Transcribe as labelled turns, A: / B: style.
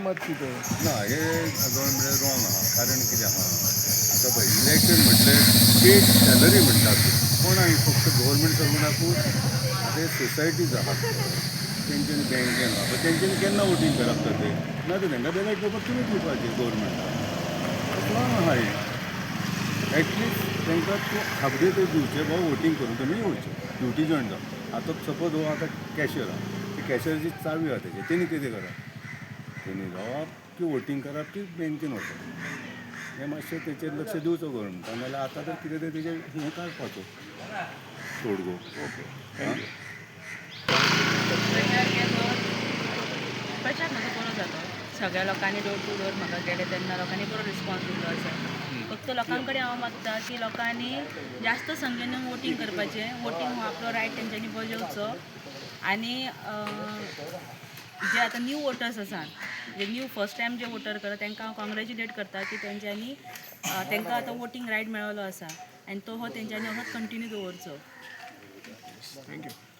A: मत कितें?
B: ना, हे गव्हर्मेंट रॉंग आहा. कारण कितें आहा, आतां पळय, इलेक्शन म्हटलें पेड सॅलरी म्हणटात. कोण आमी फक्त गव्हर्मेंट सर्वंटाकूच? ते सोसायटीज आहात, तेंच्यांनी बँकेन आहा, पळय, तेंच्यांनी केन्ना वोटींग करप तर ते? ना तर तांकां बॅलेट पेपर तुमी दिवपाचे गव्हर्मेंटाक. रॉंग आहा हें. एटलिस्ट तांकां तूं हाफ डे तरी दिवचें बाबा, वोटींग करून तुमी येवचें, ड्युटी जॉयन जावं. आतां सपोज हो आतां कॅशियर आहा, ती कॅशियरची चावी आहा तेजी, तेणी कितें करप? तेणी रावप की वोटींग करप की बँकेन वचप? हें मातशें तेचेर लक्ष दिवचो गव्हर्मेंटान, नाजाल्यार आतां तर कितें तरी तेजेर हें काडपाचो तोडगो.
A: Okay, thank you.
C: प्रचार केलो, प्रचार म्हाजो बरो जालो. सगळ्या लोकांनी डोर टू डोर म्हाका गेले तेन्ना लोकांनी बरो रिस्पॉन्स दिल्लो आसा. फक्त लोकां कडेन हांव मागता की लोकांनी जास्त संख्येन वोटींग करपाचें. वोटींग हो आपलो रायट तेंच्यांनी बजोवचो आनी जे आतां न्यू वोटर्स आसात, जे न्यू फर्स्ट टायम जे वोटर करता, तांकां हांव कॉंग्रेच्युलेट करता की तेंच्यांनी तांकां आतां वोटींग रायट मेळिल्लो आसा आनी तो हो तेंच्यांनी असोच कंटिन्यू दवरचो.
A: Thank you.